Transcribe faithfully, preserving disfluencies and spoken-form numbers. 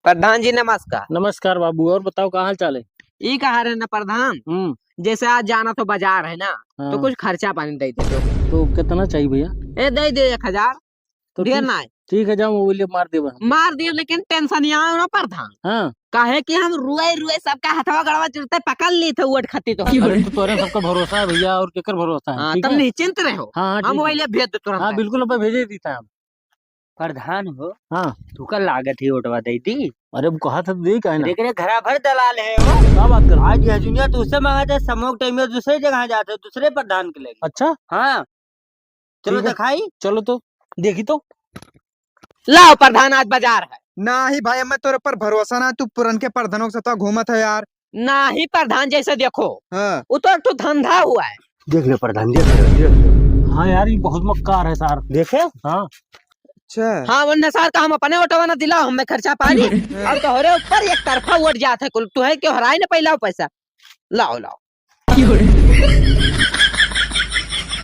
प्रधान जी, नमस्कार। नमस्कार बाबू, और बताओ, का हाल चाल है? ई कहा रहे ना प्रधान, हम्म। जैसे आज जाना तो बाजार है ना, तो हाँ। कुछ खर्चा पानी दे दे। तो कितना चाहिए भैया? ए, दे दे एक हजार। तो ढेर ठीक, ना है। ठीक है, जाओ, मोबाइल मार देबा। मार दियो, लेकिन tension यहाँ ना प्रधान। हाँ। काहे कि हम रुए रुए सबका हथवा गड़वा जुड़ते पकड़ ली थे, वोट खाती तो। अरे, तो तोरे सबका भरोसा है भैया, और केकर भरोसा है, हाँ, ठीक तब है? निश्चिंत रहो। हाँ, हाँ, हम ठीक है। मोबाइल भेज दे तुरंत। हाँ, बिल्कुल, अब भेजे देता है हम। प्रधान हो, हाँ। तुका लागत ही वोटवा दे दी। अरे, वो कहा था, दे काहे ना? एकरे घरा भर दलाल है वो। का बात कर? आज यह दुनिया तो उससे मांगा था, समूह टाइम में दूसरे जगह जाते, दूसरे प्रधान के लगे। अच्छा? हाँ। चलो ठीक है। दिखाई। चलो तो, देखी तो। लाओ प्रधान, आज बाजार है। नाही भाई, हमें तोरे पर भरोसा ना, तू पुरन के प्रधानों के साथ घूमत है यार। नाही प्रधान, जैसे देखो, हाँ। वो तो एक ठो धंधा हुआ है। देख ले प्रधान, देख ले, देख ले। हाँ यार, ये बहुत मक्कार है सार। देखे? हाँ। अच्छा। हाँ, वन्ने सार का हम अपने ऑटो बना दिलाओ, हमें खर्चा पानी। हाँ। और तोहरे ऊपर एक तरफा वोट जात है कुल, तू है क्यों हराए न पहला पैसा। लाओ, लाओ।